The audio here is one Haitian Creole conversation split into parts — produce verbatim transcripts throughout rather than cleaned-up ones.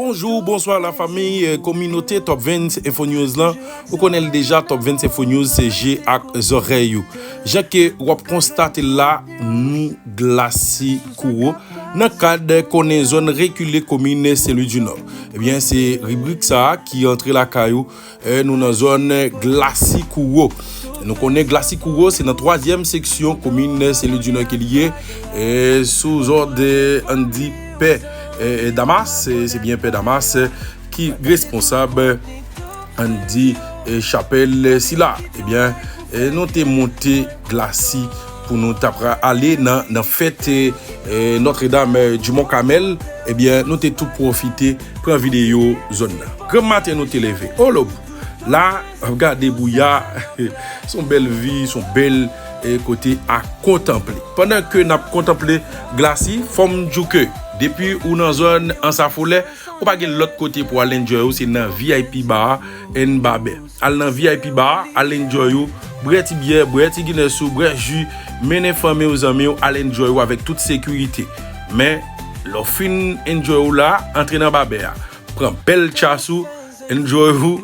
Bonjou, bonswa la fanmi, eh, kominote Top Vens Info News lan. Ou konnen l deja, Top Vens Info News se je ak zòrèy ou. Jan ke w ap konstate l la, nou glasi kouwo nan kad konnen zòn rekile komin Sen Lwi di Nò. Ebyen, se ribrik sa a ki antre lakay ou. Eh, nou nan zòn glasi kouwo. Nou konnen glasi kouwo se nan twazyèm seksyon komin Sen Lwi di Nò ke li ye, eh, sou zòd, eh, ann di pè, eh, Damas, eh, se byen pè Damas, eh, ki responsab, eh, ann di, eh, chapèl sila. Ebyen, eh, nou te monte glasi pou nou ta pral ale nan, nan fèt, eh, eh, Notre-Dame, eh, du Mont Carmel. Ebyen, nou te tou pwofite pran videyo zòn nan. Granm maten nou te leve. O lòb! La, w ap gade bouya, se yon bèl vi, se yon bèl, eh, kote a kontanple. Pandan ke n ap kontanple glasi, fò m di w ke depi ou nan zòn Ansafolè, ou pa gen lòt kote pou al enjoy ou, se nan V I P Bar and Baber. Al nan V I P Bar, al enjoy ou, bwè ti byè, bwè ti Guinness ou, bwè ji, mennen fanmi w, zanmi w, al enjoy ou avèk tout sekirite. Men, lè w fin enjoy ou la, antre nan Baber a. Pran bèl chas ou, enjoy ou,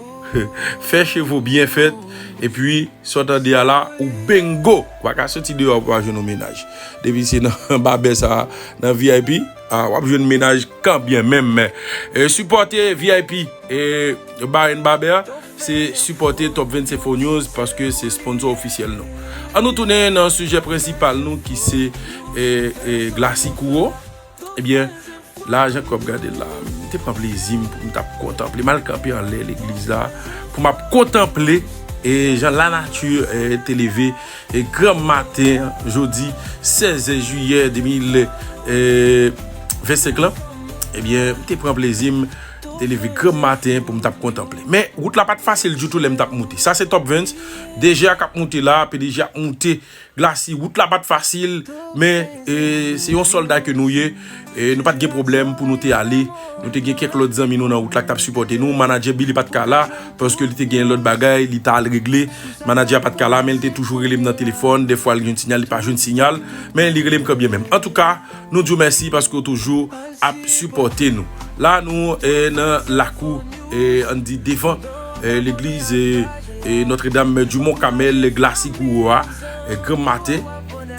fè cheve w byen fèt, epi sa w tande a la, ou bengo! W pa ka soti deyò pou w pa jwenn yon mennaj. Depi se nan Baber sa, nan V I P, a, w ap jwenn mennaj kanbyen menm. E, sipòte V I P, e, Bar and Baber, se sipòte Top Vens Info News paske se sponsor ofisyèl nou. Ann nou tounen nan sijè prensipal nou ki se, e, e, glasi kouwo. Ebyen, la, jan ke w ap gade l la, m te pran plezi m pou m t ap kontanple, m al kanpe anlè legliz la, pou m ap kontanple, e, jan lanati, e, te leve, e, granm maten, jodi sèz jiyè de mil vennsenk lan. Ebyen, m te pran plezi m, m te leve granm maten pou m t ap kontanple. Men, wout la pa t fasil ditou lè m t ap moute. Sa se Top Vens, D J a k ap moute la, P D G ap moute, glasi, wout la pa t fasil, men, e, se yon sòlda ke nou ye, e, nou pa t gen pwoblèm pou nou te ale. Nou te gen kèk lòt zanmi nou nan wout la ki t ap sipòte nou. Manadjè Billy pa t ka la, paske li te gen lòt bagay, li t al regle. Manadjè a pa t ka la, men li te toujou rele m nan telefòn. Dèfwa, li jwenn siyal, li pa jwenn siyal, men li rele m kanbyen menm. Antouka, nou di w mèsi paske w toujou ap sipòte nou. La, nou, e, nan lakou, e, ann di devan, e, legliz, e, e, Notre-Dame du Mont Carmel, glasi kouwo a, e, granm maten.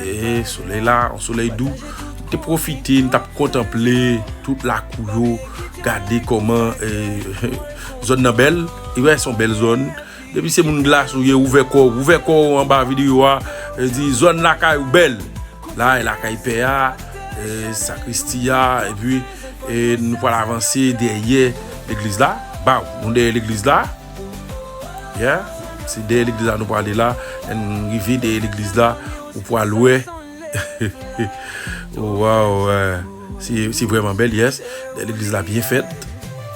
E, solèy la, yon solèy dou. M te pwofite, m t ap kontanple tout lakou yo, gade kòman, e, zòn nan bèl. E wè, se yon bèl zòn. Depi se moun glas ou ye, ouvè kò w, ouvè kò w anba videyo a, e, di zòn lakay ou bèl. La, e lakay pè a, e, sakristi a, epi, e, nou pral avanse dèyè legliz la. Baw, nou dèyè legliz la. Yeah, se dèyè legliz la nou prale la. Lè n rive dèyè legliz la, ou pral wè. Oh, waw, eh, se, se vrèman bèl, yes. Dèyè legliz la byen fèt.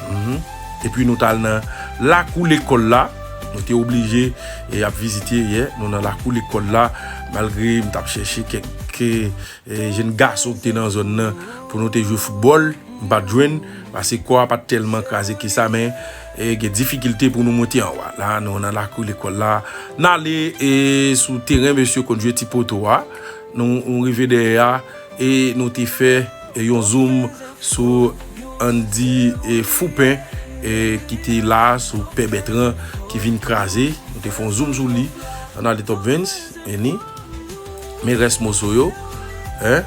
Mhm. Epi nou t al nan lakou lekòl la. Nou te oblije, e, ap vizite yè. Nou nan lakou lekòl la. Malgre m t ap chèche kèk, e, jèn gason ki te nan zòn nan pou nou te jwe foutbòl, m pa t jwenn, paske kò a pa t tèlman kraze ke sa, men, e, gen difikilte pou nou monte anwo a. La, nou nan lakou lekòl la. N ale, e, sou teren mesye konn jwe ti poto a. Nou, nou rive dèyè a, e nou te fè, e, yon zoom sou Andy, e, Foupen, e, ki te la sou Pè Bètran ki vin kraze. Nou te fè yon zoom sou li. Ann ale Top Vens, e ni. Men rès moso yo, en.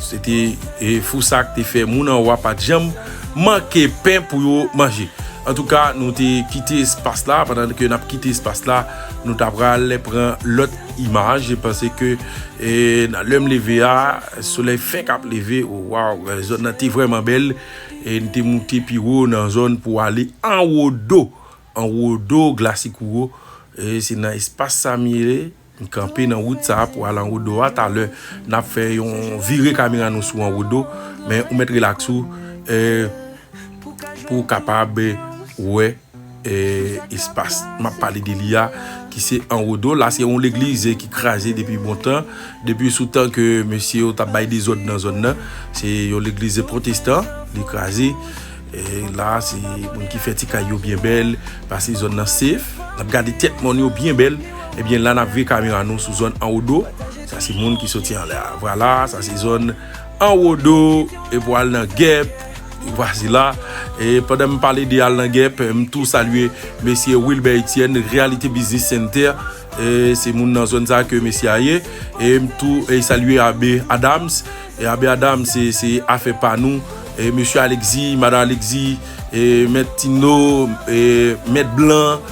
Se te, e, fou sa k te fè moun anwo a pa t janm manke pen pou yo manje. Antouka, nou te kite espas la. Pandan ke n ap kite espas la, nou ta pral pran lòt imaj. Paske, e, nan lè m leve a, solèy fenk ap leve. O, waw, zòn nan te vrèman bèl. E n te moute pi wo nan zòn pou ale anwo do. Anwo do, glasi kouwo. E se nan espas sa m ye. M kanpe nan wout sa a pou al anwo do a. Talè, n ap fè yon vire kamera nou sou anwo do. Men ou mèt rilaks ou, eh, pou w kapab wè, eh, espas m ap pale de li a, ki se anwo do. La, se yon legliz, eh, ki kraze depi bon tan. Depi sou tan ke mesye yo t ap bay dezòd nan zòn nan. Se yon legliz pwotestan, li kraze. E la, se moun ki fè ti kay yo byen bèl, pase zòn nan safe. N ap gade tèt mòn yo byen bèl. Ebyen, la, n ap vire kamera nou sou zòn anwo do. Sa, se moun ki soti anlè a. Vwala, sa, se zòn anwo do. E pou al nan Gèp, vwazen la. E pandan m pale de Al nan Gèp, m tou salye mesye Wilbert Etienne, Realite Business Center. E se moun nan zòn sa ke mesye a ye. E m tou e salye Abe Adams. E Abe Adams, se, se afè pa nou. E mesye Alexis, madan Alexis, e mèt Tino, e mèt Blan,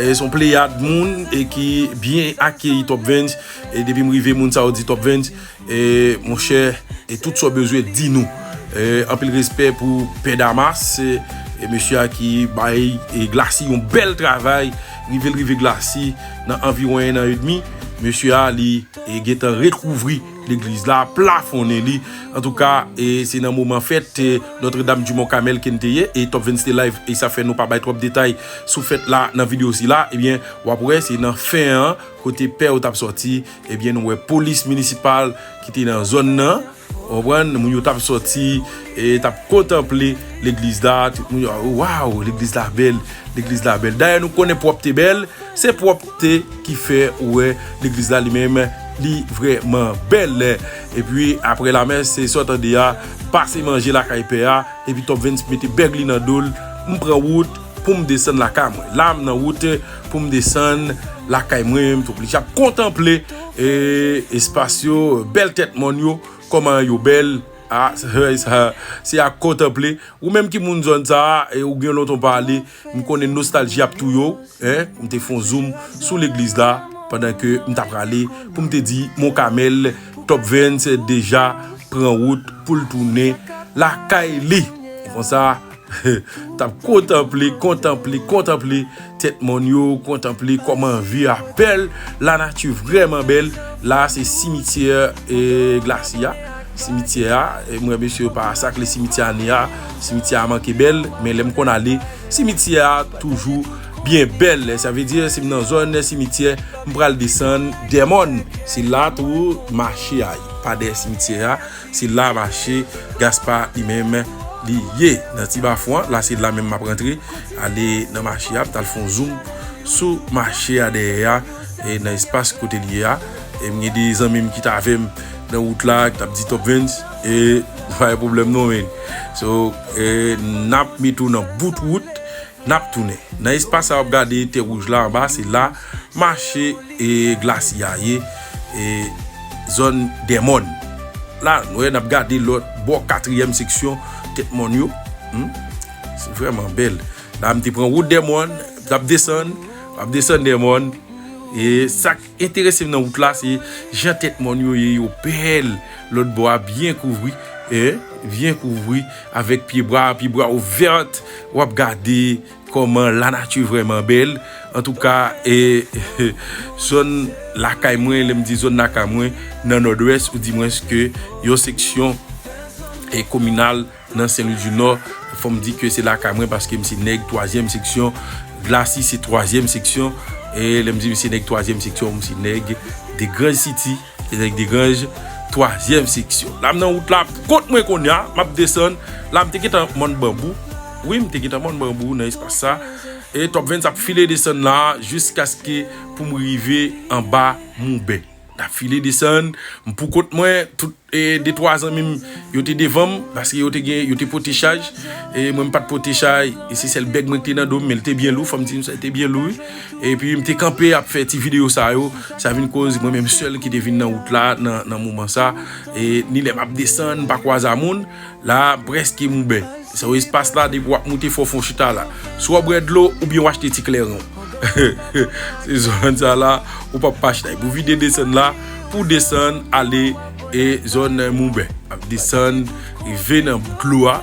e se yon pleyad moun e ki byen akeyi Top Vens. E depi m rive, moun sa yo di Top Vens, e monchè, e tout sa w bezwen di nou. E anpil respè pou Pè Damas, e, e mesye a ki bay, e Glacis yon bèl travay, rive l rive Glacis nan anviwon en an edmi. Mesye a, li, e gentan rekouvri legliz la, plafonnen li. Antouka, e se nan moman fèt, e, Notre Dame du Mont Carmel ke n te ye, e Top Vens te live, e sa fè nou pa bay twòp detay sou fèt la nan videyo sila. Ebyen, w ap wè, se nan fen an, kote pè yo t ap sòti, ebyen, nou wè polis minisipal ki te nan zòn nan, w konprann, moun yo t ap sòti, e t ap kontanple legliz la, tout moun yo, waw, legliz la bèl, legliz la bèl. Dayè, nou konnen pwòpte bèl, se pwòpte ki fè ou wè legliz la li menm, li vrèman bèl. Epi, apre lamès, se sa w tande a, pase manje lakay pè a, epi Top Vens mete bèg li nan do l, m pran wout pou m desann lakay mwen. La, m nan wout pou m desann lakay mwen, m te oblije ap kontanple, e, espas yo, bèl tèt mòn yo, kòman yo bèl. A, sa, sa, se ak kontanple. Ou menm ki moun zòn sa a, e ou gen lontan w pa ale, m konnen nostalji ap touye w, en, m te fè yon zoom sou legliz la, pandan ke m t ap prale, pou m te di, Mont Carmel, Top Vens deja pran wout pou l tounen lakay li. E konsa, t ap kontanple, kontanple, kontanple tèt mòn yo, kontanple kòman vi a bèl, lanati vrèman bèl. La, se simityè, e, Glacis a, simityè a, e, mwen, mesye yo pa sakle simityè ane a, simityè a manke bèl, men lè m konn ale, simityè a toujou byen bèl. Sa vle di, si m nan zòn simityè, m pral desann Dèmòn. Se la tou mache a ye, pa dèyè simityè a. Se la mache Gaspa li menm li ye. Nan ti bafon an, la se la menm m ap rantre, ale nan mache a, m t al fè yon zoom sou mache a dèyè a, e nan espas kote li ye a. E m gen de zanmi m ki t avè m nan wout la, ki t ap di Top Vens, e pa gen pwoblèm non, men. So, e, n ap mete w nan bout wout, n ap tounen. Nan espas sa w ap gade tè wouj la anba, se la mache, e, Glacis a ye, e, zòn Dèmòn. La, nou wè, n ap gade lòt bò katriyèm seksyon tèt mòn yo. Hmm? Se vrèman bèl. La, m te pran wout Dèmòn, m t ap desann, m ap desann Dèmòn. E sa k enterese m nan wout la, se jan tèt mòn yo ye, yo bèl. Lòt bò a byen kouvri, e, byen kouvri avèk pyebwa, pyebwa yo vèt. W ap gade kòman lanati vrèman bèl. Antouka, e, zòn lakay mwen, lè m di zòn lakay mwen, nan Nòdwès, ou di mwens ke yon seksyon, e, kominal nan Sen Lwi di Nò, fò m di ke se lakay mwen paske m se nèg twazyèm seksyon, Glacis se twazyèm seksyon, e lè m di m se nèg twazyèm seksyon, m se nèg Degranj City, e nèg Degranj twazyèm seksyon. La m nan wout la, kot mwen kounye a, m ap desann, la m te gentan mòn banbou, wi, m te gentan mòn banbou nan espas sa, e Top Vens ap file desann la, jiskaske pou m rive anba Mouben. N ap file desann, m pou kont mwen, tout, e, de twa zanmi m, yo te devan m, paske yo te gen, yo te pote chaj, e mwen m pa t pote chaj, e se sèl bèg mwen ki te nan do m, men l te byen lou, fò m di nou sa, l te byen lou, wi. Epi m te kanpe ap fè ti videyo sa yo, sa vin koz mwen menm sèl ki te vin nan wout la, nan, nan moman sa, e ni lè m ap desann, m pa kwaze a moun, la, m prèske Mouben. Se yon espas la, depi w ap moute, fò w fè yon chita la. Swa w bwè dlo, oubyen w achte ti kleren w. Se zòn sa la, ou p ap pa chita. Epi w vide desann la, pou w desann, ale, e zòn Mouben. Ap desann, rive nan dlo a,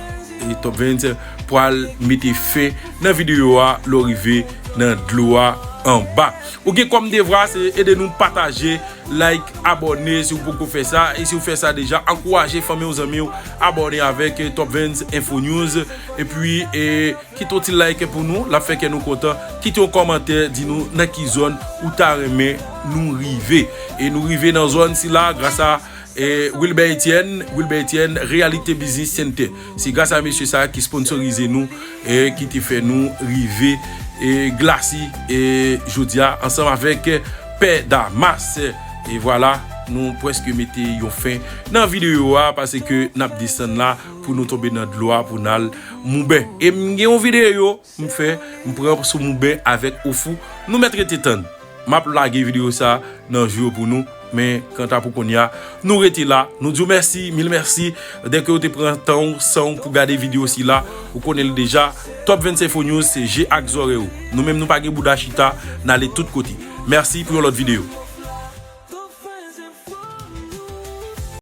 e Top Vens pral mete fen nan videyo a, lè w rive nan dlo a anba. Ou gen kòm devwa, se ede nou pataje, like, abòne si w poko fè sa. E si w fè sa deja, ankouraje fanmi w, zanmi w, abòne avèk, eh, Top Vens Info News. Epi, eh, kite yon ti like pou nou, l ap fè kè nou kontan. Kite yon kòmantè, di nou nan ki zòn ou ta renmen nou rive. E nou rive nan zòn sila gras a, eh, Wilbert Etienne, Wilbert Etienne, Realite Business Center. Se gras a mesye sa ki sponsorize nou, eh, ki te fè nou rive, eh, Glacis, eh, jodi a, ansanm avèk, eh, Pè Damas. E vwala, nou prèske mete yon fen nan videyo a, paske n ap desann la pou nou tonbe nan dlo a pou n al Mouben. E m gen yon videyo m fè, m pran sou Mouben avèk Ofou. Nou mèt rete tann. M ap lage videyo sa nan jou yo pou nou. Men kanta pou kounye a, nou rete la. Nou di w mèsi, mil mèsi. Dèke w te pran tan w, san w pou gade videyo sila, ou konnen l deja. Top vennsenk Info News, se je ak zòrèy ou. Nou menm, nou pa gen bouda chita, n ale tout kote. Mèsi pou yon lòt videyo.